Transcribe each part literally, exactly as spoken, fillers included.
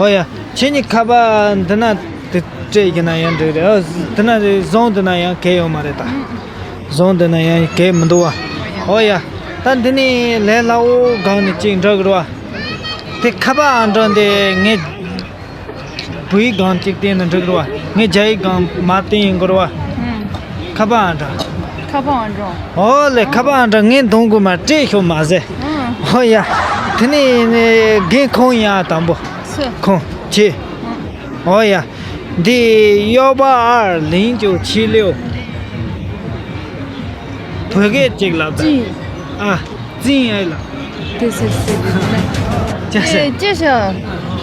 ཨོ་ཡ། ཁྱེད་གཉིས་ཁ་པར་འདི་ན་དེ་སྤྲད་ཀྱི་ན་ཡང་འགྲིག་རེད། ཨོ། འདི་ན་རེད། བཟུང་འདི་ན་ཡང་གལ་ཡོད་མ་རེད་ད། བཟུང་འདི་ན་ཡང་གལ་མི་འདུག་བ། ཨོ་ཡ། ད་འདི་ནས་ལས་སླ་བོ་སྒང་ནས་གཅིག་འགྲོ་གི་རེད་བ། དེ་ཁ་པར་ཨང་གྲངས་དེ་ངས་བོད་ཡིག་སྒང་གཅིག་བསྟན་ན་འགྲིག་གི་རེད་བ། ངས་རྒྱ་ཡིག་སྒང་མ་བསྟན་ཡིན་དགོས་རེད་བ། ཁ་པར་ཨང་གྲངས། ཁ་པར་ཨང་གྲངས། ཨོ་ལེ། ཁ་པར་ཨང་གྲངས་ངས་འདོན་དགོས་མ་སྤྲད་ཤོག་མ་ཟད། ཨོ་ཡ། དེ་ནས་རྒན་ཁོང་ཡང་དང་པོ། ཁོང་ཁྱེད། ཨོ་ཡ། འདི་幺八二零九七六། བོད་སྐད་ཅིག་ལབ་དང་། ཨ། ཙིང་ཨེ་ལ། དེ་སེ་སེ། ཅེ་སེ། ཅེ་ཤ།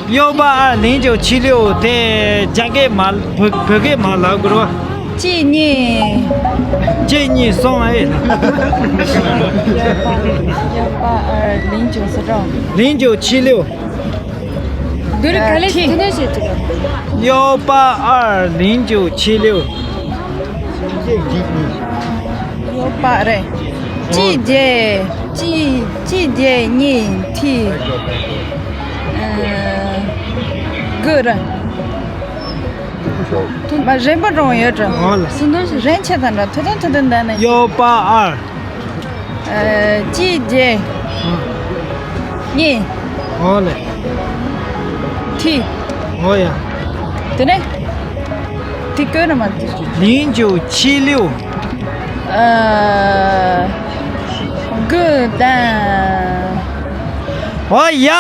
幺八二零九七六དེ་རྒྱ་སྐད་མ་བོད་བོད་སྐད་མ་ལབ་དགོས་རེད་བ། གཅིག་གཉིས། གཅིག་གཉིས་གསུམ་ཨེ་ལ། 幺八二零九四六。 零九七六། འདི་རུ་ག་ལེ་ཁྲི། དེ་ནས་བཤད་ཅིག 幺八二零九七六། 幺八རེད། གཅིག་བརྒྱད་གཅིག་གཅིག་བརྒྱད་གཉིས་ཁྲི། ཨ། དགུ་ར། མ་རན་པོ་འགྲོ་ཡོད་འགྲོ། ཨོ་ལ། སུ་འདུག་རན་ཆེ་ད་འདྲ་ཐོ་ཐོ་ཐོ་ཐོ་འདྲ་ནས། 幺八二། ཨ། གཅིག་བརྒྱད། གཉིས། ཨོ་ལེ། ཁྲི། ཨོ་ཡ། དེ་ནས། དེ་བཀོད་ན་མ་དེ། 零九七六། ཨ། དགུ་དང་། ཨོ་ཡ།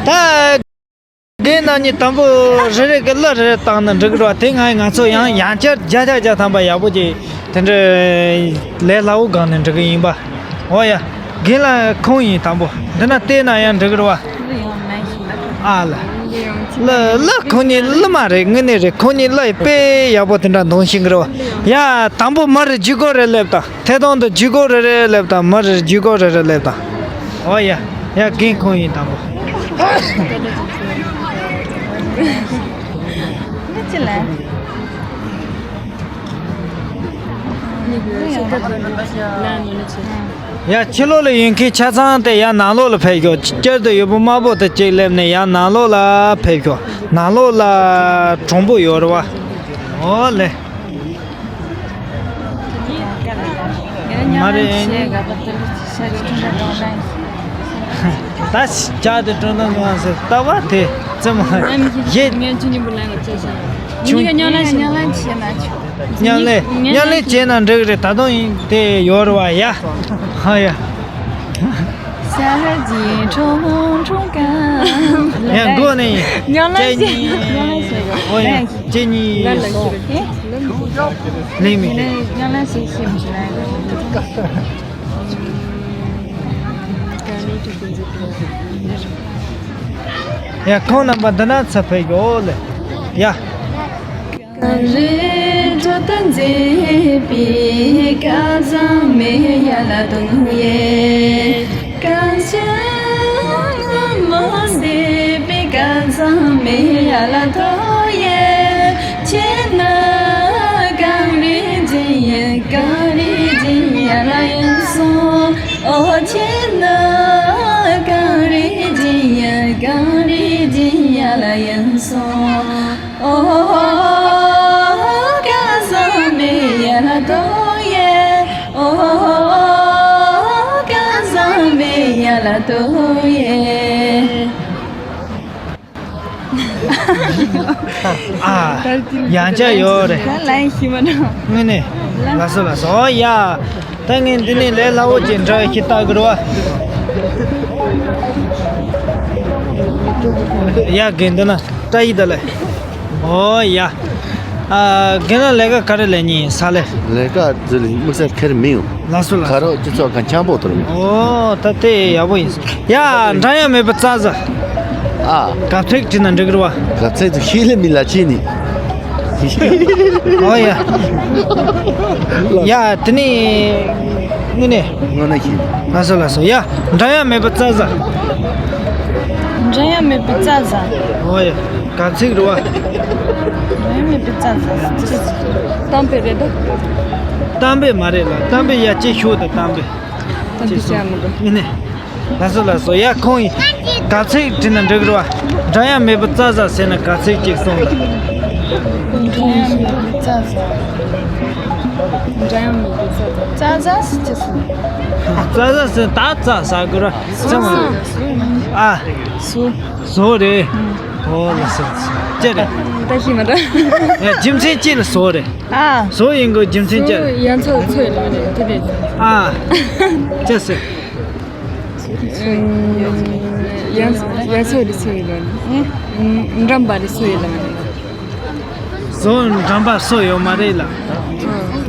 ད། རྒན་རྣམ་གཉིས་དང་པོ་རེ་རེ་གི་གླུ་རེ་རེ་བཏང་ན་འགྲིག་གི་རེད་བ། དེ་སྔ་ང་ཚོ་ཡང་ཡང་བསྐྱར་བརྒྱ་ཆ་བརྒྱ་ཐམ་པ་ཡག་པོ་ཅིག་དེ་འདྲ་ལས་སླ་བོ་སྒང་ནས་འགྲིག་གི་ཡིན་པ། འོ་ཡ། རྒན་ལགས་ཁོང་ཡིན་དང་པོ། འདི་ན་བལྟས་ན་ཡང་འགྲིག་གི་རེད་བ། ཨ་ལ། གླུ་གླུ་ཁོང་གཉིས་གླུ་མ་རེད། དངོས་གནས་རེད། ཁོང་གཉིས་གླུ་ཡི་དཔེ་ཡག་པོ་དེ་འདྲ་འདོན་ཤེས་གི་རེད་བ། ཡ། དང་པོ་མི་རེ་ཇུས་གོ་རེ་སླེབས་དང་། ཐད་གཏོང་དུ་ཇུས་གོ་རེ་རེ་སླེབས་དང་། མི་རེར་ཇུས་གོ་རེ་རེ་སླེབས་དང་། ཨོ་ཡ། ཡ། རྒན་ཁོང་ཡིན་དང་པོ། འདི་ཅི་ལ། ཡ། ཕྱི་ལོགས་ལ་ཡོད་མཁན་ཆ་ཚང་དེ་ཡ་ནང་ལོགས་ལ་ཕེབས་ཤོག་བསྐྱར་དུ་ཡོད་པོ་དམར་པོ་དེ་གཅིག་སླེབས་ནས་ཡ་ནང་ལོགས་ལ་ཕེབས་ཤོག་ནང་ལོགས་ལ་གྲོང་པོ་ཡོད་རེད་བ། ཨོ་ལེ། མ་རེད། ད་ཅག་དེ་ཀྲོང་ཏང་ཀྲོང་ཟེར་ལྟ་བ་དེ་ཙམ་ཡེ། ངས་ཆུ་ཉིན་པོ་ལ་ང་ཅག་ཤ་ཆུ་ཉིན་ཉོ་ལ་ཤ་ཉོ་ལ་ཤ་ན་ཆུ། མཉམ་ལས་མཉམ་ལས་བྱས་ན་འགྲིག་རེད། ད་དུང་ཡིན་དེ་ཡོད་རེད་བ། ཡ། ཧ་ཡ། ཡ། མགོ་ནས་ཡིན། ཉོ་ལ་ཤ་ཉོ་ལ་ཤ། ཨོ་ཡ། གཅིག་གཉིས་གསུམ། ལེགས་མི། ཡ། ཁོང་རྣམ་པ་འདི་ན་ཚ་ཕེབས་ཡོད་ལེ། ཡ། ཨ། ཡང་བསྐྱར་ཡོད་རེད། ད་ལན་ཞིག་མ་འགྲོ། དངོས་གནས། ལགས་སོ་ལགས་སོ། ཨོ་ཡ། ད་ངས་འདི་ནས་ལས་སླ་བོ་ཅིག་འདྲ་ཞིག་ལྟ་དགོས་རེད་བ། ཡ། རྒན་འདི་ན་བཀྲ་ཤིས་བདེ་ལེགས། ཨོ་ཡ། ཨ། རྒན་ལགས་ལས་ཀ་ག་རེ་ལས་མཁན་ཡིན་ས་ལེ། ལས་ཀ་འདི་ལ་དམིགས་བསལ་ཁེར་མི་ཡོང་། ལགས་སོ་ལགས་སོ། ཁ་རོག་སྤྱི་ཚོགས་ཁང་ཆེན་པོ་དུ་རུང་། ཨོ། ད་དེ་ཡག་པོ་ཡིན། ཡ། འདྲ་ཡ་མེད་པ་རྩ་ཟ། ཨ། གབ་ཚིག་བྲིས་ན་འགྲིག་རེད་བ། གབ་ཚིག་ཏུ་ཤེས་ལེ་མི་ལ་ཅི་ནི། ཨོ་ཡ། ཡ། དེ་ནི། དངོས་གནས། དངོས་གནས་ཤེས། ལགས་སོ་ལགས་སོ། ཡ། འདྲ་ཡ་མེད་པ་རྩ་ཟ། འདྲ་ཡ་མེད་པ་རྩ་ཟ། ཨོ་ཡ། གབ་ཚིག་རེད་བ། འདྲ་ཡ་མེད་པ་རྩ་ཟ། གཏམ་དཔེ་རེད་དོ། གཏམ་དཔེ་མ་རེད་ལ། གཏམ་དཔེ་ཡ་ཅིག་ཤོད་དང་། གཏམ་དཔེ། ད་འདི་བྱ་མི་དགོས། ཨེ་ནས། ལགས་སོ་ལགས་སོ། ཡ། ཁོང་ཡིན། ག་ཚོད་བྲིས་ན་འགྲིག་རེད་བ། འདྲ་ཡང་མེད་པ་ཙ་ཟ་ཟེར་ན་ག་ཚོད་ཅིག་གསུངས་དང་། འདྲ་ཡང་མེད་པ་ཙ་ཟ། འདྲ་ཡང་མེད་པ་ཙ་ཟ། ཙ་ཟ་ཟེར་ཅི་ཟེར། ཙ་ཟ་ཟེར་ད་ཙ་ཟ་དགོས་ར། ཙ་མ། ཨ། ཟོ། ཟོ་རེད། ཨོ་ལ་ཟོ། ཅི་རེད། ད་ཤི་མ་འདྲ། ཡ་རྒྱུ་མཚན་ཅི་ལ་ཟོ་རེད། ཨ། ཟོ་ཡིན་གོ་རྒྱུ་མཚན་ཅི་རེད། ཡང་ཚོ་ཚོ་ཡིན་ལ་རེད་དེ་རེད། ཨ། ཅི་ཟེར། ཡང་ཡང་ཚོ་རེད་ཚོ་ཡིན་ལ་རེད། འགྲམ་པ་རེད་ཚོ་ཡིན་ལ་རེད། ཟོ་འགྲམ་པ་སོ་ཡོད་མ་རེད་ལ།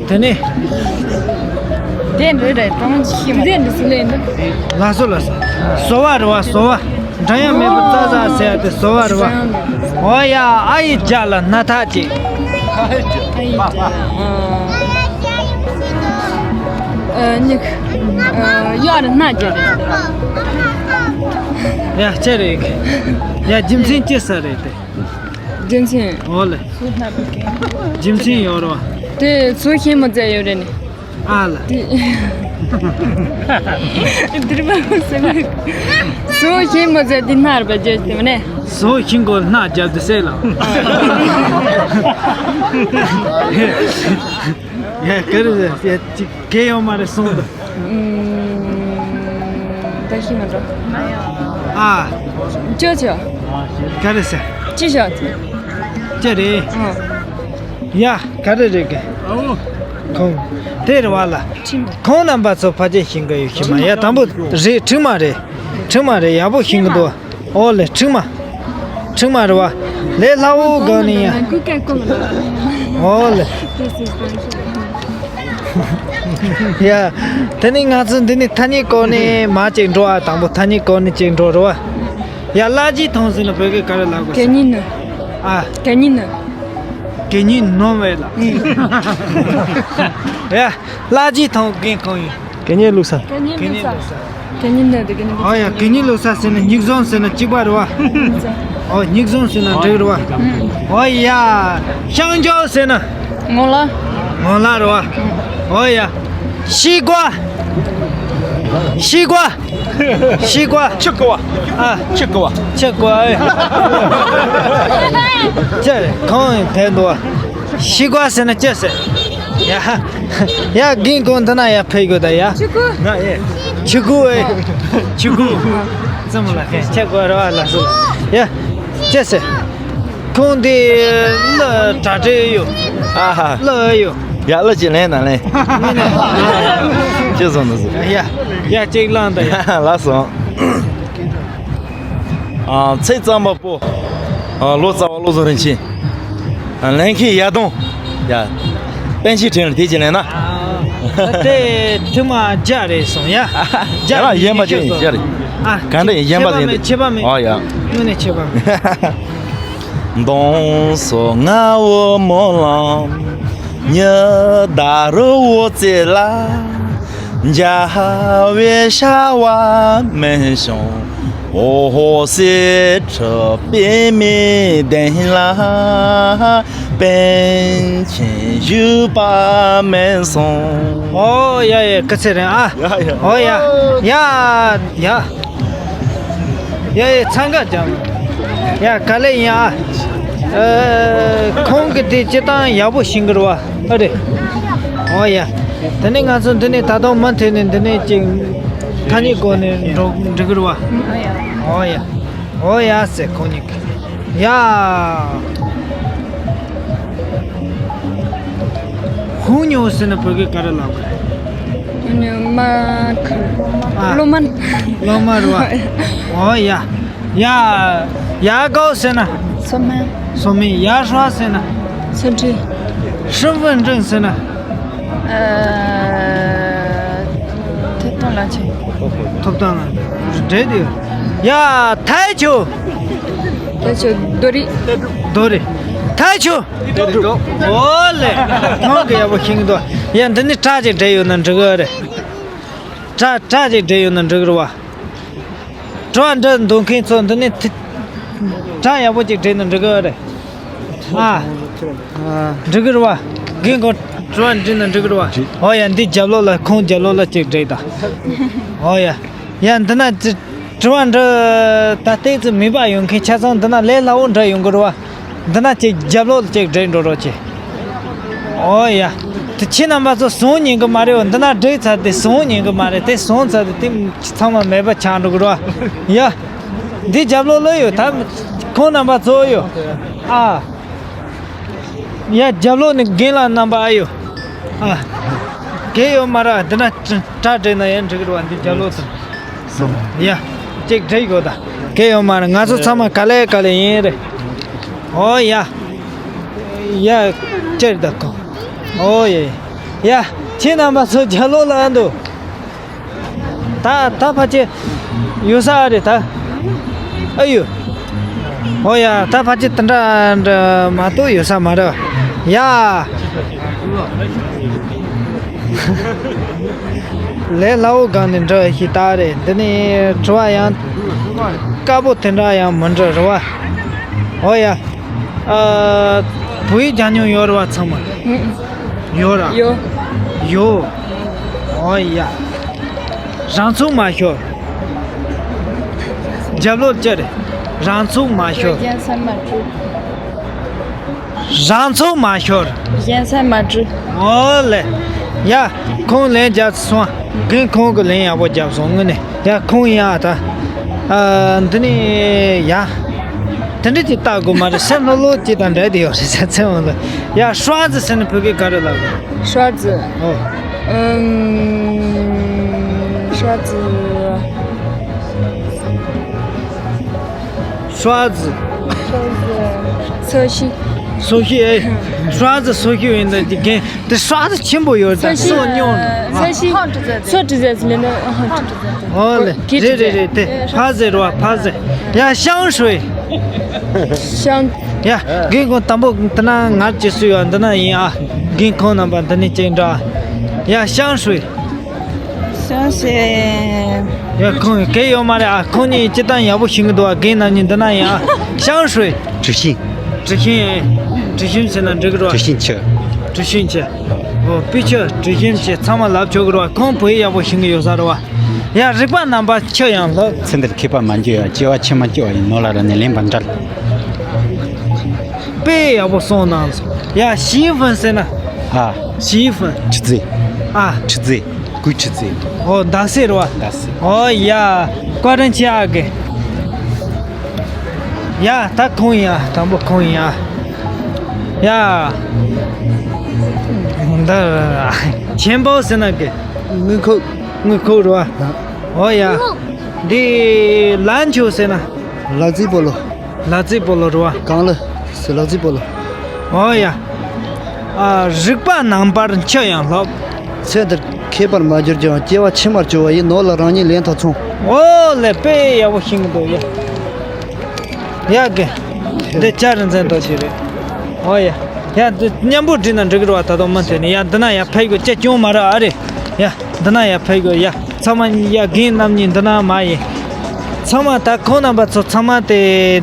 དེ་ནས། དེ་འདྲ་རེད་གྲོང་ཤི་མ་དེ་འདྲ་སུ་ལེན་འདུག་ལ་སོ་ལ་སོ། སོ་བ་རེད་བ་སོ་བ། འདྲ་ཡང་མེད་པ་ཙ་ཟ་ཟེར་ཡ་དེ་སོ་བ་རེད་བ། འོ་ཡ་ཨ་ཡི་རྒྱ་ལ་སྣ་ཐག་ཅིག་ཨ་ཡི་རྒྱ། ཨ་ཉིག་ཨ་ཡ་ར་སྣ་རྒྱ་རེད། ཡ་ཅི་རེད། ཡ་རྒྱུ་མཚན་ཅི་ས་རེད་དེ། རྒྱུ་མཚན། འོ་ལེ། རྒྱུ་མཚན་ཡོད་རེད་བ། དེ་ཚོ་ཤེས་མ་ཚད་ཡོད་རེད་ནི། ཨ་ལ། དེ། འདིར་མ་ཟེར་ན། ཚོ་ཤེས་མ་ཚད་འདི་སྣར་བ་རྒྱབ་དེ་མ་ནས། ཚོ་ཤིང་གོ་སྣ་རྒྱབ་དེ་སེ་ལ། ཡ་ག་རེ་ཟེར་ཡ་ཅིག་གེ་ཡོད་མ་རེད་སོང་དང་། ད་ཤི་མ་འགྲོ། ཨ། ཅོ་ཅོ། ག་རེ་ཟེར། ཅི་ཞོག་ཅི་རེད། ཨ། ཡ་ག་རེ་རེད་གི་ཁོང་། དེ་རེད་བ་ལ། ཁྲིམས། ཁོང་རྣམ་པ་ཚོ་ཕལ་ཆེར་ཤེས་ཀྱི་ཡོད་ཤེས་མ་ཡ་དང་པོ་རེད་ཁྲིག་མ་རེད། ཁྲིག་མ་རེད་ཡག་པོ་ཤེས་ཀྱི་འདུག་ཨོ་ལེ་ཁྲིག་མ། ཁྲིག་མ་རེད་བ། ལས་སླ་བོ་གང་ནས་ཡ། ཨོ་ལེ། ཡ། དེ་ནི་ང་ཚོ་འདི་ནི་ཐ་སྙད་སྐོར་ནས་མ་ཅིག་འགྲོ་བ་དང་པོ་ཐ་སྙད་སྐོར་ནས་ཅིག་འགྲོ་རེད་བ། ཡ་གླ་རྒྱུ་ཐོང་ཟིན་ན་བོད་སྐད་ག་རེ་ལབ་དགོས། གད་སྙིགས་ནི། ཨ། གད་སྙིགས་ནི། གད་སྙིགས་ནོར་བས་ལ། ཡ། གླ་རྒྱུ་ཐོང་གིན་གང་ཡིན། གད་སྙིགས་བླུགས་ས། གད་སྙིགས་བླུགས་ས། གད་སྙིགས་ནི་དེ་གད་སྙིགས། ཨོ་ཡ་གད་སྙིགས་བླུགས་ས་ཟེར་ན་སྙིགས་བཟོ་ཟེར་ན་གཅིག་པ་རེད་བ། ཨོ་སྙིགས་བཟོ་ཟེར་ན་འགྲིག་རེད་བ། ཨོ་ཡ། ཤང་ཇོ་ཟེར་ན། ངོ་ལ། ངོ་ལ་རེད་བ། ཨོ་ཡ། ཤི་ཀ་བ། ཤི་ཀ་བ། ཤི་ཀ་བ། ཆི་ཀ་བ། ཨ། ཆི་ཀ་བ། ཆི་ཀ་བ་ཨེ། ཅེ་གང་ཡིན་དེ་འདུག་བ། ཤི་ཀ་བ་ཟེར་ན་ཅི་ཟེར། ཡ། ཡ་རྒན་ཁོང་འདི་ན་ཡ་ཕེབས་དགོས་ད་ཡ། ཆི་ཀུ། ང་ཨེ། ཆི་ཀུ་ཨེ། ཆི་ཀུ། ཙམ་ལ་ཁན་ཆི་ཀ་བ་ར་བ་ལ་སོ། ཡ། ཅི་ཟེར། ཁོང་འདི་ལ་གྲ་སྒྲིག་ཡོད། ཨ་ཧ། ལ་ཡོད། ཡ་ལ་ཅི་ལན་ན་ལན། ཅི་སོང་འདུག་ཟེར། ཡ། ཡ་གཅིག་ལང་ད་ཡ། ལ་སོང་། ཚེས་གཙང་པ་པོ། ལོ་ཙཱ་བ་བློ་བཟང་རིན་ཆེན། ལན་ཁེ་ཡ་དོང་། ཡ། པན་ཆེ་ཕྲན་ལ་དེ་ཅི་ལན་ན། དེ་ཁྲི་མ་རྒྱ་རེད་སོང་ཡ། རྒྱ་ལ་ཡན་པ་ཅན་རྒྱ་རེད། ཨ། ག་འདྲ་ཡིན་ཡན་པ་ཅན་རེད། ཁྱད་པར་མེད། ཨ་ཡ། དངོས་གནས་ཁྱད་པར་མེད། ཨོ་ཡ་ཡ་སྐུ་ཚེ་རིང་ཨ། ཡ་ཡ། ཨོ་ཡ། ཡ་ཡ། ཡ་ཡ་འཚང་ཁ་རྒྱབ། ཡ་ག་ལེ་ཡིན་ཨ། ཨ། ཁོང་གི་དེ་སྤྱི་བཏང་ཡག་པོ་ཤེས་ཀྱི་རེད་བ། ཨ་རེད། ཨོ་ཡ། དེ་ནས་ང་ཚོ་འདི་ནས་ད་དུང་མུ་མཐུད་ནས་འདི་ནས་ཅིག་ཐ་སྙད་སྐོར་ནས་འགྲོ་འགྲོ་གི་རེད་བ། ཨོ་ཡ། ཨོ་ཡ་ཟེར་ཁོང་གཉིས་ཀྱིས། ཡ། ཧུང་ཉོ་ཟེར་ན་བོད་སྐད་ག་རེ་ལབ་དགོས། མ་ཁ། ཨ། སློབ་མ། སློབ་མ་རེད་བ། ཨོ་ཡ། ཡ། ཡ་གའོ་ཟེར་ན། སོ་མ། སོ་མ། ཡ་ཧྲ་ཟེར་ན། སོ་ཁྲི། ཧྲི་ཝུན་ཀྲིན་ཟེར་ན། ཨ། ཐོབ་ཐང་ལ་ཆེ། ཐོབ་ཐང་ལ་འདྲེ་དེ། ཡ། ཐའི་ཆུ། ཐའི་ཆུ་རྡོ་རི། རྡོ་རི། ཐའི་ཆུ། ཨོ་ལེ། ཁོང་གི་ཡག་པོ་ཤེས་ཀྱི་འདུག་ཡ་འདི་ནི་ཁྲ་ཅིག་འདྲེ་ཡོད་ན་འགྲིག་གི་རེད། ཁྲ་ཁྲ་ཅིག་འདྲེ་ཡོད་ན་འགྲིག་གི་རེད་བ། དྲི་བ་འདྲི་འདོད་མཁན་ཚོ་འདི་ནི་ཐི། ཁྲ་ཡག་པོ་ཅིག་འདྲེ་ན་འགྲིག་གི་རེད། ཨ། འགྲིག་གི་རེད་བ། རྒན་ཁོང་དྲི་བ་འདྲི་ན་འགྲིག་གི་རེད་བ། ཨོ་ཡ་འདི་རྒྱབ་ལོགས་ལ་ཁོང་རྒྱབ་ལོགས་ལ་ཅིག་འདྲེ་ད། ཨོ་ཡ། ཡ་འདི་ན་ཅི། དྲི་བ་འདྲི། ད་ལྟའི་ཙི་མེད་པ་ཡོང་མཁན་ཆ་ཚང་འདི་ན་ལས་སླ་བོ་འདྲ་ཡོང་གི་རེད་བ། འདི་ན་ཅིག་རྒྱབ་ལོགས་ཅིག་འདྲེ་འགྲོ་རོགས་གྱིས། ཨོ་ཡ། དེ་ཁྱེད་རྣམ་པ་ཚོ་བཟུང་ཉན་གི་མ་རེད་བ། འདི་ན་འདྲེ་ཚར་ཏེ་བཟུང་ཉན་གི་མ་རེད། དེ་བཟུང་ཚར་ཏེ་དེ་ཚང་མ་མེད་པ་ཆགས་འགྲོ་གི་རེད་བ། ཡ། འདི་རྒྱབ་ལོགས་ལ་ཡོད། ད་ཁོང་རྣམ་པ་ཚོ་ཡོད། ཨ། ཡ། རྒྱབ་ལོགས་ནས་རྒན་ལགས་རྣམ་པ་ཨ་ཡོད། ཨ། གལ་ཡོད་མ་རེད། འདི་ན་གྲ་སྒྲིག་ན་ཡང་འགྲིག་གི་རེད་བ། འདི་རྒྱབ་ལོགས་དང་། ཡ། ཅིག་འགྲིག་དགོས་ད། གལ་ཡོད་མ་རེད། ང་ཚོ་ཚང་མ་ག་ལེ་ག་ལེ་ཡིན་རེད། ཨོ་ཡ། ཡ། ཅེར་ད་ཁོ། ཨོ་ཡ། ཡ། ཁྱེད་རྣམ་པ་ཚོ་རྒྱབ་ལོགས་ལ་ཨ་འདུག་ད་ད་ཕལ་ཆེར་ཡོད་ས་རེད་ད། ཨ་ཡོད། ཨོ་ཡ། ད་ཕལ་ཆེར་དེ་འདྲ་འདྲ་མ་གཏོགས་ཡོད་ས་མ་རེད། ཡ། ལས་སླ་བོ་སྒང་ནས་འདྲ་ཞིག་ད་རེད། འདི་ནས་དྲི་བ་ཡང་དཀའ་པོ་དེ་འདྲ་ཡང་མི་འདྲ་རེད་བ། ཨོ་ཡ། ཨ། བོད་ཡིག་སྦྱང་མྱོང་ཡོད་རེད་བ་ཚང་མ། ཡོད་ར། ཡོད། ཡོད། ཨོ་ཡ། རང་ཚུགས་མ་ཤོར། རྒྱབ་ལོགས་ཅི་རེད། རང་ཚུགས་མ་ཤོར། རྒྱན་ས་མ་བྲུ། རང་ཚུགས་མ་ཤོར། རྒྱན་ས་མ་བྲུ། ཨོ་ལེ། ཡ། ཁོང་ལན་རྒྱབ་སོང་། རྒན་ཁོང་གི་ལན་ཡག་པོ་རྒྱབ་སོང་དངོས་གནས། ཡ། ཁོང་ཡིན་ཨ་ད། ཨ། འདི་ནས་ཡ། དེ་འདྲ་ཅིག་བལྟ་དགོས་མ་རེད། སེམས་ལྷོད་ལྷོད་ཅིག་དང་འདྲ་དེ་ཡོད་རེད་ཟེར་ཚེ་འོང་ལ། ཡ། ཧྲ་ཙི་ཟེར་ནས་བོད་སྐད་ག་རེ་ལབ་དགོས། ཧྲ་ཙི། ཨོ། ཨུམ། ཧྲ་ཙི། ཧྲ་ཙི། སོ་ཤི། སོ་ཤི་ཨེ། ཧྲ་ཙི་སོ་ཤི་ཡིན་ད་དེ་རྒན། དེ་ཧྲ་ཙི་ཆེན་པོ་ཡོད་ད། སོ་ཤི། སོ་སྙུང་ནི། སོ་ཤི། ཧོན་ཏི་ཙེ། སོ་ཏི་ཙེ་ལེ་ནོ། ཧོན་ཏི་ཙེ། ཨོ་ལེ། རེད་རེད་རེད། དེ་ཕ་ཟེར་བ་ཕ་ཟེར། ཡ། ཤང་ཧྲུའེ། ཤང་། ཡ། རྒན་ཁོང་དང་པོ་འདི་ན་ང་ཅི་སུ་ཡོད། འདི་ན་ཡིན་ཨ། རྒན་ཁོང་རྣམ་པ་འདི་ནས་ཅིག་འདྲ། ཡ། ཤང་ཧྲུའེ། ཤང་ཧྲུའེ། ཡ། ཁོང་གལ་ཡོད་མ་རེད་ཨ། ཁོང་གཉིས་སྤྱིར་བཏང་ཡག་པོ་ཤེས་ཀྱི་འདུག་ཨ། རྒན་རྣམ་གཉིས་འདི་ན་ཡིན་ཨ། ཤང་ཧྲུའེ། ཀྲུའུ་ཤིན། ཀྲུའུ་ཤིན། ཀྲུའུ་ཤིན་ཟེར་ན་འགྲིག་གི་རེད་བ། ཀྲུའུ་ཤིན་ཆུ། ཀྲུའུ་ཤིན་ཆུ། ཨོ། པི་ཆུ། ཀྲུའུ་ཤིན་ཆུ་ཚང་མ་ལབ་ཆོག་གི་རེད་བ། ཁོང་བོད་ཡིག་ཡག་པོ་ཤེས་ཀྱི་ཡོད་ས་རེད་བ། ཡ། རིག་པ་རྣམ་པར་ཁྱབ་ཡང་ལྷོད། ཚེ་འདིར་མཁས་པ་མ་འགྱུར་ཡང་། སྐྱེ་བ་ཕྱི་མ་སྐྱེ་བ་ཡི། ནོར་ལ་རག་ལས་ནི་ལེན་པར་འབྲལ། དཔེ་ཡག་པོ་གསུངས་གནང་སོང་། ཡ། ཞི་ཧྥུན་ཟེར་ན། ཨ། ཞི་ཧྥུན། ཁྲི་ཙེ། ཨ། ཁྲི་ཙེ། ཀུའི་ཁྲི་ཙེ། ཨོ། འདག་སེ་རེད་བ། འདག་སེ། ཨོ་ཡ། བཀའ་དྲིན་ཆེ་ཨ་རྒན། ཡ། ད་ཁོང་ཡིན་ཨ། དང་པོ་ཁོང་ཡིན་ཨ། ཡ། འདི་ཆེན་པོ་ཟེར་ན་རྒན། དངུལ་ཁུག་དངུལ་ཁུག་རེད་བ། ཨོ་ཡ། འདི་ལ་མཆོག་ཟེར་ན། ལག་རྩེད་སྤོ་ལོ། ལག་རྩེད་སྤོ་ལོ་རེད་བ། གང་ལ་ཟེར། ལག་རྩེད་སྤོ་ལོ། ཨོ་ཡ། ཨ། རིག་པ་རྣམ་པར་ཁྱབ་ཡང་ལྷོད། ཚེ་འདིར་མཁས་པར་མ་གྱུར་ཀྱང་། སྐྱེ་བ་ཕྱི་མར་སྐྱེ་བ་ཡི། ནོར་ལ་རང་ཉིད་ལེན་ཐག་ཆོད། ཨོ་ལེ། དཔེ་ཡག་པོ་ཤེས་ཀྱི་འདུག་ཡ། ཡ་རྒན། འདི་ལྕགས་རི་འཛིན་རྡོ་རྗེ་རེད། ཨོ་ཡ། ཡ། འདི་མཉམ་པོ་བྲིས་ན་འགྲིག་གི་རེད་བ། ད་དུང་མུ་མཐུད་ནས། ཡ། འདི་ན་ཡ་ཕེབས་དགོས། ཅི་སྐྱོན་མ་རེད་ཨ་རེད། ཡ། འདི་ན་ཡ་ཕེབས་དགོས། ཡ། ཚང་མ། ཡ། རྒན་རྣམ་གཉིས་འདི་ན་མ་ཡིན། ཚང་མ་ད་ཁོང་རྣམ་པ་ཚོ་ཚང་མ་དེ་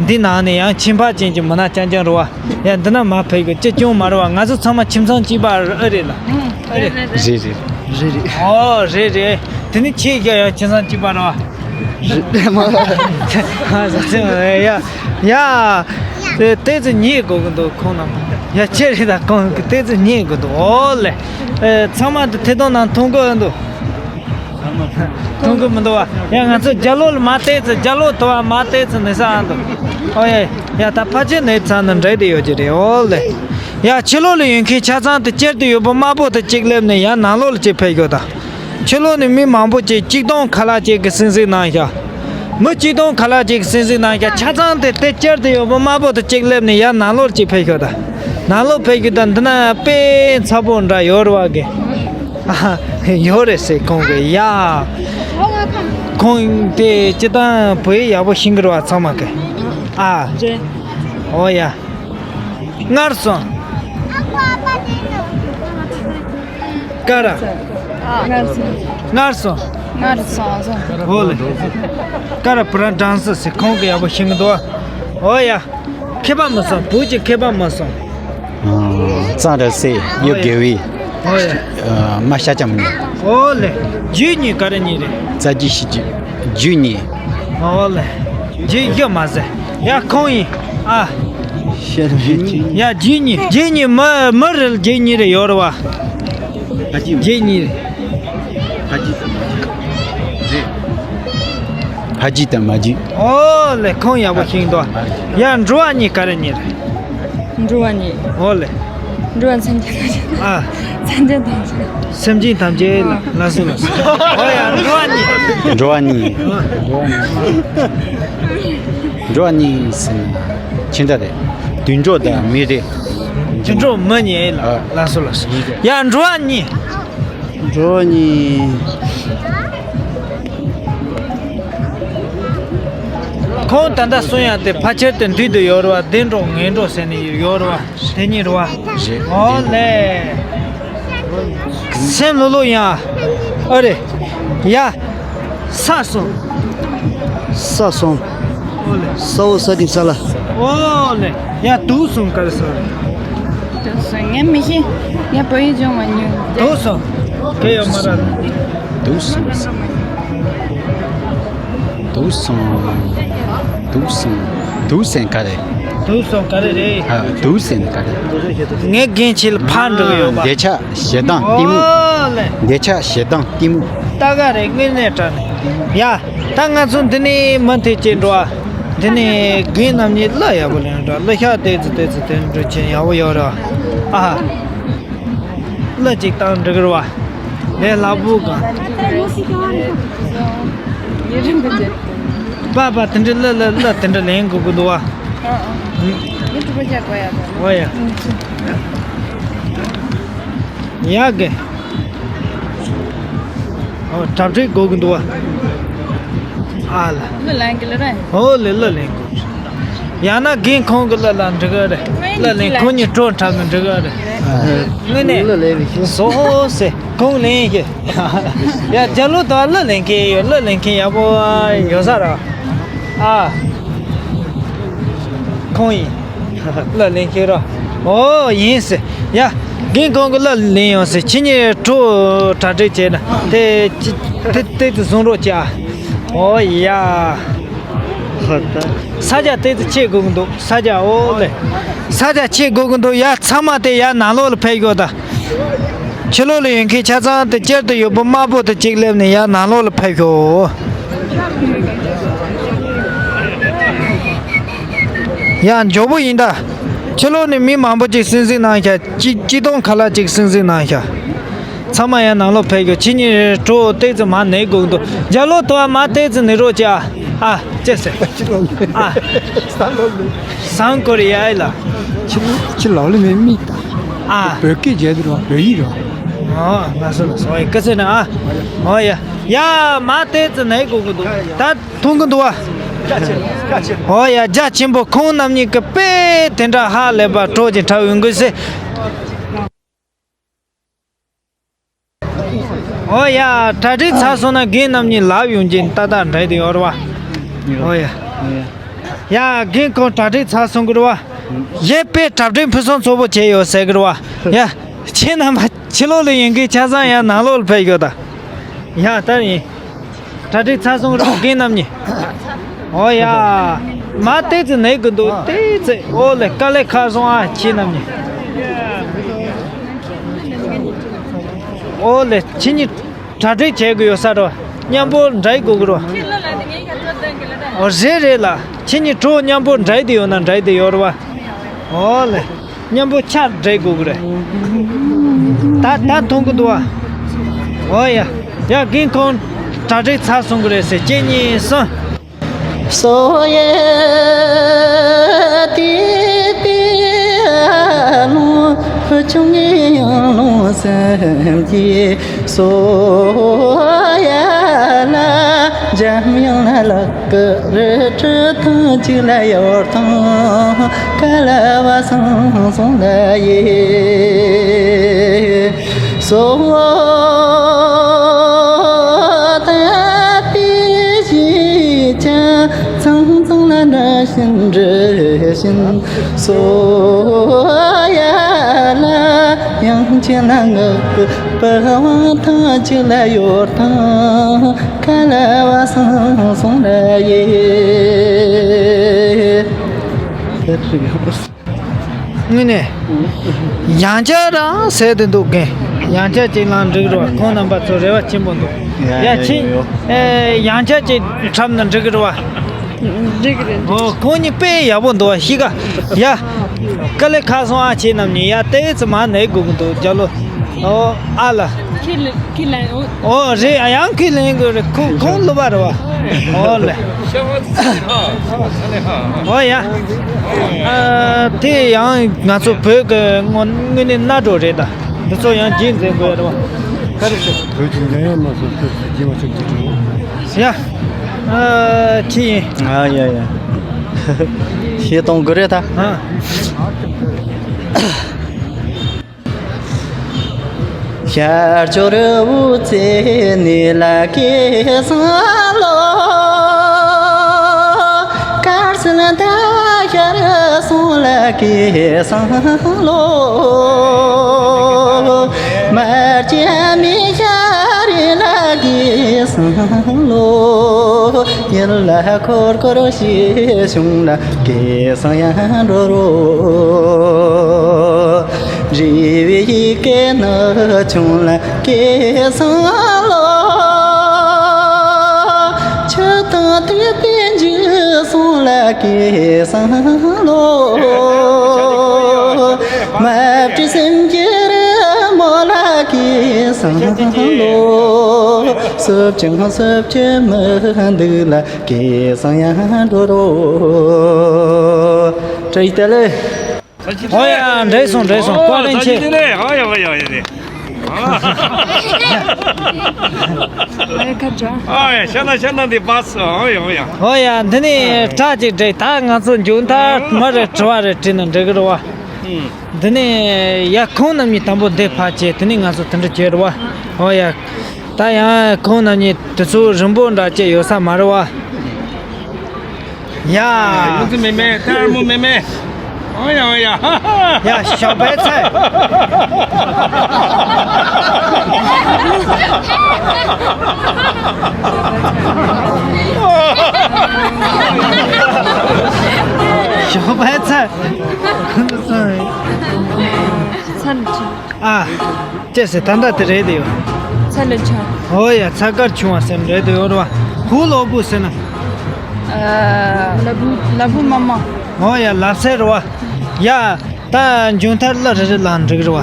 འདི་ནང་ནས་ཡང་ཁྱིམ་པ་ཅན་གྱི་མི་སྣ་རྐྱང་རྐྱང་རེད་བ། ཡ། འདི་ན་མ་ཕེབས་དགོས། ཅི་སྐྱོན་མ་རེད་བ། ང་ཚོ་ཚང་མ་ཁྱིམ་ཚང་གཅིག་པ་ཨེ་རེད་ལ། ཨེ་རེད། རེད་རེད། རེད་རེད། ཨོ་རེད་རེད། དེ་ནི་ཁྱེད་ཀྱང་ཡང་ཁྱིམ་ཚང་གཅིག་པ་རེད་བ། རེད་མ། ཡ། ཡ། དེ་ཏོག་ཙམ་ཉལ་དགོས་ཀྱི་འདུག་ཁོང་རྣམས། ཡ། ཁྱེད་རེད་ད། ཁོང་གི་ཏོག་ཙམ་ཉལ་དགོས་འདུག་ཨོ་ལེ། ཨེ། ཚང་མ་དེ་ཐད་གཏོང་ནང་མཐོང་གི་འདུག་མཐོང་གི་མི་འདུག་བ། ཡ། ང་ཚོ་རྒྱབ་ལོགས་ལ་མར་བལྟས་ཚེ། རྒྱབ་ལོགས་དུ་བ་མར་བལྟས་ཚེ་ནི་ས་འདུག་ཨོ་ཡ། ཡ། ད་ཕལ་ཆེར་ནི་ཚང་ནི་འདྲེས་ཏེ་ཡོད་ཀྱི་རེད། ཨོ་ལེ། ཡ། ཕྱི་ལོགས་ལ་ཡོད་མཁན་ཆ་ཚང་དེ་དཀྱིལ་དུ་ཡོད་པ་དམར་པོ་དེ་གཅིག་སླེབས་ནས་ཡར་ནང་ལོགས་ལ་གཅིག་ཕེབས་ཤོག་ད། ཕྱི་ལོགས་ནས་མི་མང་པོ་ཅིག་གཅིག་སྟོང་ཁ་ལག་གཅིག་གི་སིང་སིང་གནང་ཤག་མི་གཅིག་སྟོང་ཁ་ལག་གཅིག་གི་སིང་སིང་གནང་ཤག་ཆ་ཚང་དེ་དེ་དཀྱིལ་དུ་ཡོད་པ་དམར་པོ་དེ་གཅིག་སླེབས་ནས་ཡར་ནང་ལོགས་ལ་གཅིག་ཕེབས་ཤོག་ད། ནང་ལོགས་ཕེབས་ཤོག་ད། འདི་ན་དཔེ་ཚ་པོ་འདྲ་ཡོད་རེད་བ་གི། ཨ། ཡོད་རེད་ཟེར་ཁོང་གིས། ཡ། ཁོང་དེ་སྤྱིར་བཏང་བོད་ཡིག་ཡག་པོ་ཤེས་ཀྱི་རེད་བ་ཚང་མ་གིས། ཨ། རེད། ཨོ་ཡ། སྔར་སོང་། ཀ་ར། སྔར་སོང་། སྔར་སོང་། སྔར་སོང་། ཨོ་ལེ། ཀ་ར་བུ་ར་དྲང་སི་ཟེར་ཁོང་གིས་ཡག་པོ་ཤེས་ཀྱི་འདུག་ཨོ་ཡ། མཁས་པ་མི་སོང་། བོད་ཀྱི་མཁས་པ་མི་སོང་། ཨ། གཙང་ར་སེ། གཡུ་དགེ་བི། ཨོ་ཡ། ཨ། མ་ཤ་ཅམ་ནི། ཨོ་ལེ། རྒྱུད་གཉིས་ག་རེ་གཉིས་རེད། རྩ་རྒྱུད་ཤེས་རྒྱུད། རྒྱུད་གཉིས། ཨོ་ལེ། རྗེས་རྒྱུ་མ་ཟེར། ཡ་ཁོང་ཡིན། ཨ། བཤད་མི་ཤེས། ཡ་རྗེས་གཉིས། རྗེས་གཉིས་མི་མི་རེ་རྗེས་གཉིས་རེ་ཡོད་རེད་བ། ཕ་གི་རྗེས་གཉིས་རེ། ཕ་གི་དང་མ་གི་རེད། ཕ་གི་དང་མ་གི། ཨོ་ལེ། ཁོང་ཡག་པོ་ཤེས་འདུག་ཡ་འགྲོ་བ་གཉིས་ག་རེ་གཉིས་རེད། འགྲོ་བ་གཉིས། ཨོ་ལེ། འགྲོ་བ་སེམས་ཅན་ཐམས་ཅད། ཨ། སེམས་ཅན་ཐམས་ཅད། སེམས་ཅན་ཐམས་ཅད་ལ་ལ་སོ་ལ་སོ། ཨོ་ཡ་འགྲོ་བ་གཉིས། འགྲོ་བ་གཉིས། འགྲོ་བ་གཉིས་ཟེར་ན་ཅི་འདྲ་རེད། དུད་འགྲོ་དང་མི་རེད། དུད་འགྲོ་མི་གཉིས་ལ་ལ་སོ་ལ་སོ། ཡ་འགྲོ་བ་གཉིས། འགྲོ་བ་གཉིས། ཁོང་ད་ལྟ་གསུང་ཡག་དེ་ཕལ་ཆེར་དུ་འདུས་དུ་ཡོད་རེད་བ། བདེ་འགྲོ་ངན་འགྲོ་ཟེར་ནས་ཡོད་རེད་བ། དེ་གཉིས་རེད་བ། རེད། ཨོ་ལེ། སེམས་ལྷོད་ལྷོད་ཡིན་ཨ། ཨ་རེ། ཡ། ས་སོ། ས་སོང་། ཨོ་ལེ། ས་འོག་ས་སྟེང་ས་ལ། ཨོ་ལེ། ཡ་དུག་སོང་ག་རེ་ཟེར། དུག་སོང་ངས་མི་ཤེས། ངས་བོད་ཡིག་སྦྱོང་མ་མྱོང་། དུག་སོང་། གལ་ཡོད་མ་རེད། དུག་སོང་། དུག་སོང་། དུག་སོང་། དུག་སེང་ག་རེ། དུག་སོང་ག་རེ་རེད། ཨ། དུག་སེང་ག་རེ། ངས་རྒན་ཁྱེད་ལ་ཕར་འགྲོ་གི་ཡོད་པ། འདོད་ཆགས་ཞེ་སྡང་གཏི་མུག་ཨོ་ལེ། འདོད་ཆགས་ཞེ་སྡང་གཏི་མུག་ལྟ་ག་རེ་དངོས་གནས་དྲང་ནས། ཡ། ད་ང་ཚོ་འདི་ནས་མུ་མཐུད་བྱས་འགྲོ་ཨ། འདི་ནས་རྒན་རྣམ་གཉིས་གླུ་ཡག་པོ་ལེན་འགྲོ། གླུ་ཤག་ཏོག་ཙམ་ཏོག་ཙམ་དེ་འགྲོ་ཆེན་ཡག་པོ་ཡོད་རེད་ཨ། གླུ་གཅིག་བཏང་འགྲིག་རེད་བ། ལས་སླ་པོ་གང་། པ་པ་དེ་འདྲ་གླུ་གླུ་གླུ་དེ་འདྲ་ལེན་དགོས་ཀྱི་འདུག་བ། ཨ་ཨ། ངས་གྲུ་པ་རྒྱག་དགོས་ཡ་དང་། ཨོ་ཡ། ཡག་གི། ཨོ་གྲ་སྒྲིག་དགོས་ཀྱི་འདུག་བ། ཨ་ལ། གླུ་ལེན་གི་ལ་རེད། ཨོ་ལེ་གླུ་ལེན་དགོས། ཡང་ན་རྒན་ཁོང་གི་གླུ་ལ་འགྲིག་གི་རེད། གླུ་ལེན་ཁོང་གཉིས་བྲོ་འཁྲབ་ན་འགྲིག་གི་རེད། དངོས་གནས་གླུ་ལེན་བཞིན་སོ་སོ་སེ་ཁོང་ལེན་ཤེས། ཡ་རྒྱ་ལོ་དང་གླུ་ལེན་མཁན་ཡོད། གླུ་ལེན་མཁན་ཡག་པོ་ཡོད་ས་ར། ཨ། ཁོང་ཡིན། གླུ་ལེན་མཁན་ར། ཨོ་ཡིན་སེ། ཡ། རྒན་ཁོང་གི་གླུ་ལེན་ཡོང་སེ། ཁྱེད་གཉིས་བྲོ་གྲ་སྒྲིག་བྱས་ན་དེ་ཅི་དེ་དེ་ཚོ་བཟུང་རོགས་བྱ། ཨོ་ཡ། ཧ་ད། ས་ཆ་དེ་ཚོ་ཆེ་དགོས་ཀྱི་འདུག་ས་ཆ་ཨོ་ལེ། ས་ཆ་ཆེ་དགོས་ཀྱི་འདུག་ཡ་ཚང་མ་དེ་ཡ་ནང་ལོགས་ལ་ཕེབས་ཤོག་ད། ཕྱི་ལོགས་ལ་ཡོད་མཁན་ཆ་ཚང་དེ་སྤྱིར་དུ་ཡོད་པོ་དམར་པོ་དེ་གཅིག་སླེབས་ནས་ཡར་ནང་ལོགས་ལ་ཕེབས་ཤོག་ཡ་མགྱོགས་པོ་ཡིན་ད། ཕྱི་ལོགས་ནས་མི་མང་པོ་ཅིག་སིང་སིང་གནང་ཤག་སྤྱི་སྤྱི་སྟོང་ཁ་ལག་ཅིག་སིང་སིང་གནང་ཤག་ཚང་མ་ཡར་ནང་ལོགས་ཕེབས་ཤོག་ཁྱེད་གཉིས་བྲོ་ཏོག་ཙམ་མར་ནེ་དགོས་འདུག་རྒྱ་ལོ་དོ་བ་མར་ཏོག་ཙམ་ནེ་རོགས་བྱེད་ཨ། ཨ། ཅེས་ཟེར། ཨ། སང་ཀོ་རི་ཡ་ལ། ཕྱི་ལོགས་ལ་མེད་མིག་དང་། ཨ། བོད་སྐད་བརྗོད་དུ་རོགས། བོད་ཡིག་རོགས། ཨོ་ལགས་སོ་ལགས་སོ། ཨོ་ཡ་སྐད་ཆ་ན་ཨ། ཨོ་ཡ། ཡ་མར་ཏོག་ཙམ་ནེ་དགོས་ཀྱི་འདུག་ད་མཐོང་གི་འདུག་བ། ཨོ་ཡ་རྒྱ་ཆེན་པོ། ཁོང་རྣམ་གཉིས་ཀྱི་དཔེ་དེ་འདྲ་ཧ་ལས་པ་བྲོ་ཅིག་འཁྲབ་ཡོང་གི་ཟེར། ཨོ་ཡ། གྲ་སྒྲིག་ཚར་སོང་ན་རྒན་རྣམ་གཉིས་ལབ་ཡོང་གི། ཏག་ཏག་འདྲ་དེ་ཡོད་རེད་བ། ཨོ་ཡ། ཡ་རྒན་ཁོང་གྲ་སྒྲིག་ཚར་སོང་གི་རེད་བ། གཞས་དཔེ་གྲ་སྒྲིག་ཕུན་སུམ་ཚོགས་པོ་བྱས་ཡོད་ཟེར་གི་རེད་བ། ཡ་ཁྱེད་རྣམ་པ་ཕྱི་ལོགས་ལ་ཡོད་མཁན་ཆ་ཚང་ཡར་ནང་ལོགས་ལ་ཕེབས་ཤོག་ད། ཡ་ད་ཡིན། གྲ་སྒྲིག་ཚར་སོང་རེད་རྒན་རྣམ་གཉིས། ཨོ་ཡ། མར་ཏོག་ཙམ་ནེ་དགོས་འདུག་ཏོག་ཙམ། ཨོ་ལེ་དཀའ་ལས་ཁག་སོང་ཨ་ཁྱེད་རྣམ་གཉིས། ཨོ་ལེ་ཁྱེད་གཉིས་གྲ་སྒྲིག་བྱེད་དགོས་ཡོད་ས་རེད་བ། མཉམ་པོ་འདྲ་དགོས་ཀྱི་རེད་བ། ཨོ་རེད་རེད་ལ། ཁྱེད་གཉིས་བྲོ་མཉམ་པོ་འདྲ་དེ་ཡོད་ན་འདྲ་དེ་ཡོད་རེད་བ། ཨོ་ལེ། མཉམ་པོ་ཆ་འདྲ་དགོས་ཀྱི་རེད། ད་ད་མཐོང་གི་འདུག་བ། ཨོ་ཡ། ཡ་རྒན་ཁོང་གྲ་སྒྲིག་ཚར་སོང་གི་རེད་ཟེར། གཅིག་གཉིས་གསུམ། སོ་ཡ་དེ་དེ་ལོ་ཆུང་ངེ་ཡང་ལོ་སེམས་ཀྱི་སོ་ཡ་ལ་འཇམ་དབྱངས་ལ་ཀ་རེ་ཁྲི་ཐང་གཅིག་ལ་ཡོར་ཐང་ཀ་ལ་བ་སང་སོང་ལ་ཡེ། སོ་ད་དེ་ཞིག་ཆ་ཚང་ཚང་ལ་འདྲ་བཞིན་འདྲ་ བཞིན་སོ་ཡ་ལ། དབྱངས་ཅན་ལ་ངག་གི་པི་ཝང་དང་། ཅི་ལ་ཡོར་དང་ཁ་ལ་བ་སང་སོང་ལ་ཡེ། དངོས་གནས་ཡང་བསྐྱར་རང་ཟེར་དུ་འདུག་གས། ཡང་བསྐྱར་ཅིག་ལངས་འགྲིག་རོགས། ཁོང་རྣམ་པ་ཚོ་རེ་བ་ཆེན་པོ་འདུག་ཡ་ཡ་ཡ་ཁྱེད་ཡོ། ཨེ་ཡང་བསྐྱར་ཅིག་འཁྲབ་ན་འགྲིག་གི་རེད་བ། འགྲིག་གི་རེད། ཨོ་ཁོང་གཉིས་དཔེ་ཡག་པོ་འདུག་བ་ཤི་ཀ། ཡ། དཀའ་ལས་ཁག་སོང་ཨ། ཁྱེད་རྣམ་གཉིས་ཡ་ཏོག་ཙམ་མར་ནས་སྒུག་གི་འདུག་རྒྱ་ལོ། ཨོ་ཨ་ལ། ཁྱེད་ལ་ཁྱེད་ལ་ཨོ། ཨོ་རེད་ཨ། ཡང་ཁྱེད་ལེན་དགོས་རེད། ཁོ་ཁོང་སློབ་པ་རེད་བ། ཨོ་ལེ། ཨོ་ཡ། ཨ་དེ་ཡང་ང་ཚོ་བོད་ཀྱི་དངོས་དངོས་གནས་སྣ་སྒྲོ་རེད་ད། འདི་ཚོ་ཡང་རྗེས་འཛིན་དགོས་རེད་བ། ག་རེ་ཟེར། བོད་ཀྱི་ཉམས་ཡག་མ་སོགས་སུ་རྗེས་མ་ཆོག་རྒྱུ་དྲན། ཡ། ཨ་ཁྱི་ཡིན། ཨ་ཡ་ཡ། ཤེས་གཏོང་དགོས་རེད་ད། ཨ། ཤར་ཕྱོགས་རི་བོའི་རྩེ་ནས་ལ་སྐྱེས་སང་ལོ། དཀར་སེར་ད་ཤར་སོང་ལ་སྐྱེས་སང་ལོ། མར་སྐྱེས་མི་ཤར་རི་ལ་སྐྱེས་སང་ལོ། ཡུལ་ལ་འཁོར་འཁོར་ཞེས་བྱུང་ལ་སྐྱེས་སང་ཡང་འགྲོ་རོ། རི་བོའི་ཡི་གེ་ནི་བྱུང་ལ་སྐྱེས་སང་ལོ། ཆུ་དང་དུད་པའི་འཇིགས་སོང་ལ་སྐྱེས་སང་ལོ། མ་བྲིས་སེམས་ཀྱི་རི་མོ་ལ་སྐྱེས་སང་ལོ། སུབ་ཅིང་སུབ་ཀྱི་མི་འདུག་ལ་སྐྱེས་སང་ཡང་འགྲོ་རོ། བཀྲ་ཤིས་བདེ་ལེགས། ཨོ་ཡ། འགྲིག་སོང་འགྲིག་སོང་། བཀའ་དྲིན་ཆེ། ཨོ་ཡ་ཡ་ཡ་ཡ། ཨོ་ཡ་ཁ་ཅོ། ཨོ་ཡ་ཤ་ན་ཤ་ན་འདི་བ་སི། ཨོ་ཡ་ཨོ་ཡ། ཨོ་ཡ། འདི་ནས་ཁྲ་ཅིག་འགྲིག་ད་ང་ཚོ་མཇུག་མཐར་མ་རེད་དྲི་བ་རེད་དྲིས་ན་འགྲིག་གི་རེད་བ། འདི་ནས་ཡ་ཁོང་རྣམ་གཉིས་དང་པོ་འདི་ཕར་བྱས། དེ་ནས་ང་ཚོ་དེ་འདྲ་བྱས་རེད་བ། ཨོ་ཡ། ད་ཡང་ཁོང་རྣམ་གཉིས་དེ་ཚོ་རིང་པོ་འདྲ་བྱས་ཡོད་ས་མ་རེད་བ། ཡ། ཡོང་ཚུལ་མེད་མེད་ད་ཨ་མོ་མེད་མེད། ཨོ་ཡ་ཨོ་ཡ། ཡ་ཞོགས་པའི་ཚལ། ཞོགས་པའི་ཚལ། ཚལ་ཆུ། ཨ། ཅེས་ཟེར་ད་ལྟ་དེ་རེད་དེ་ཡོད། ཚ་ལ་ཆ། ཨོ་ཡ། ཚ་དཀར་ཆུང་བ་སེམས་རེད་དེ་ཡོད་རེད་བ། ཧུ་ལོ་བུ་ཟེར་ན། ལ་བུ་ལ་བུ་མ་མ། ཨོ་ཡ། ལབ་སེ་རེད་བ། ཡ། ད་མཇུག་མཐར་གླུ་རེ་རེ་བླངས་འགྲིག་རེད་བ།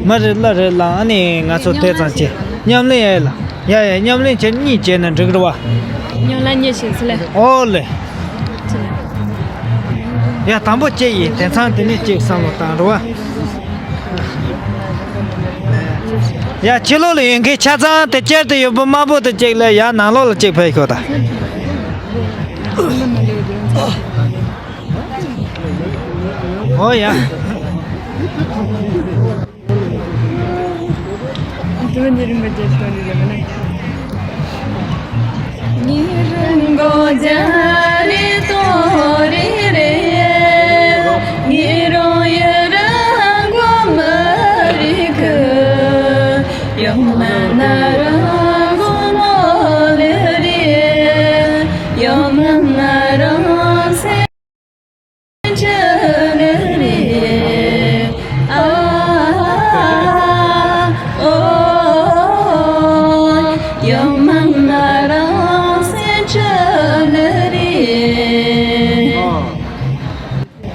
མི་རེ་གླུ་རེ་བླངས་ཨ་ནི་ང་ཚོ་དེ་ཙམ་བྱས། མཉམ་ལེན་ཡ་ལ། ཡ་ཡ། མཉམ་ལེན་བྱས་གཉིས་བྱས་ན་འགྲིག་རེད་བ། མཉམ་ལ་གཉིས་བྱས་ཚུལ་ལས། ཨོ་ལེ། ཡ་དང་པོ་གཅིག་ཡིན། དེང་སང་དེ་ནས་གཅིག་བསམ་བློ་བཏང་རོགས། ཡ་ཕྱི་ལོགས་ལ་ཡོད་མཁན་ཆ་ཚང་དེ་ཅར་དུ་ཡོད་པ་དམར་པོ་དེ་གཅིག་ལ། ཡ་ནང་ལོགས་ལ་གཅིག་ཕེབས་ཤོག་ད། ཨོ་ཡ།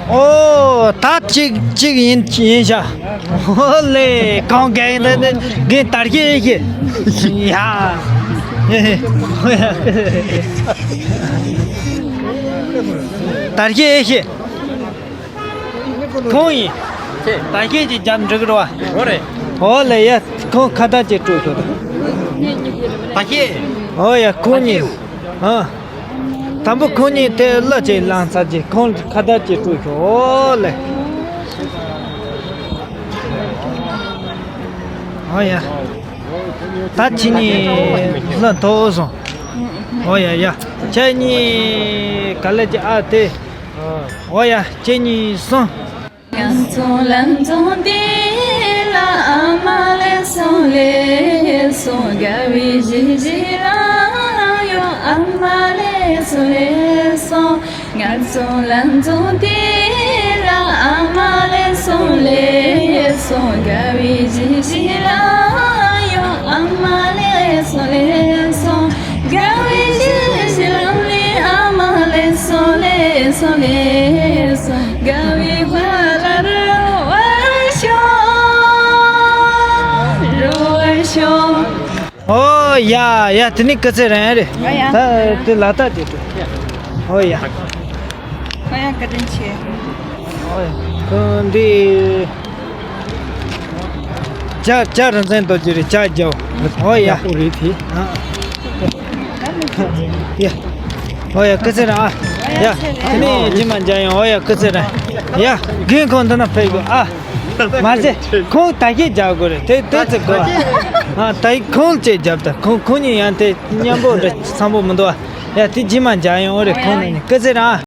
ཨོ། ད་གཅིག་གཅིག་ཡིན་ཡིན་ཤག་ཨོ་ལེ། གང་ག་ཡིན་ད་ནི་གིན་དར་ཤེས་ཤེས། ཡ། དར་ཤེས་ཤེས། ཁོང་ཡིན། ད་ཁྱེད་ཀྱིས་རྒྱབ་འགྲིག་རོ། ཨོ་རེད། ཨོ་ལེ་ཡ། ཁོང་ཁ་བརྡ་ཅིག་སྤྲོད་ཤོག་ད་ཁྱེད། ཨོ་ཡ། ཁོང་གཉིས། ཨ། དང་པོ་ཁོང་གཉིས་དེ་གླུ་ཅིག་བླངས་ཚར་རྗེས་ཁོང་ཁ་བརྡ་ཅིག་སྤྲོད་ཤོག་ཨོ་ལེ། ཨོ་ཡ། ད་ཁྱེད་གཉིས་གླུ་མཐོ་སོང་། ཨོ་ཡ་ཡ། ཁྱེད་གཉིས་ག་ལེ་ཅིག་ཨ་དེ། འོ་ཡ། གཅིག་གཉིས་གསུམ། ང་ཚོ་ལམ་འཛོམས་འདི་ལ་ཨ་མ་ལེགས་སོ་ལེགས་སོ། དགའ་བའི་གཞིས་བྱེས་རང་ཡོད། ཨ་མ་ལེགས་སོ་ལེགས་སོ། ང་ཚོ་ལམ་འཛོམས་འདི་ལ་ཨ་མ་ལེགས་སོ་ལེགས་སོ། དགའ་བའི་གཞིས་བྱེས་རང་ཡོད། ཨ་མ་ལེགས་སོ་ལེགས་སོ། དགའ་བའི་གཞིས་བྱེས་ལམ་ལས་ཨ་མ་ལེགས་སོ་ལེགས་སོ་ལེགས་སོ། དགའ་བའི་བ་ལ་རོལ་བར་ཤོག་རོལ་བར་ཤོག་ཨོ་ཡ་ཡ། དེ་ནི་སྐུ་ཚེ་རིང་རེད། ཨ་ཡ། ད་དེ་ལ་ད་དེ་དེ། ཨོ་ཡ། ཨ་ཡ། བཀའ་དྲིན་ཆེ། ཨོ་ཡ། ཁོང་འདི་ཇ་ཇ་རིན་ཆེན་རྡོ་རྗེ་རེད། ཇ་རྒྱག་ཨོ་ཡ། ཡག་པོ་རེད་དེ། ཡ། ཨོ་ཡ། སྐུ་ཚེ་རིང་ཨ། ཡ། དེ་ནི་རྗེས་མ་མཇལ་ཡོང་། ཨོ་ཡ། སྐུ་ཚེ་རིང་། ཡ། རྒན་ཁོང་འདི་ན་ཕེབས་དགོས་ཨ། མ་ཟད་ཁོང་ད་གིན་རྒྱག་དགོས་རེད། དེ་དེ་ཚེ་དགོས་ཨ། ད་ཁོང་ལ་ཅིག་རྒྱབ་ད། ཁོང་ཁོང་གཉིས་ཡང་དེ་མཉམ་པོ་འདྲ་འཚམ་པོ་མི་འདུག་ཨ། ཡ། དེ་རྗེས་མ་མཇལ་ཡོང་། ཨོ་རེད། ཁོང་ནི་སྐུ་ཚེ་རིང་ཨ།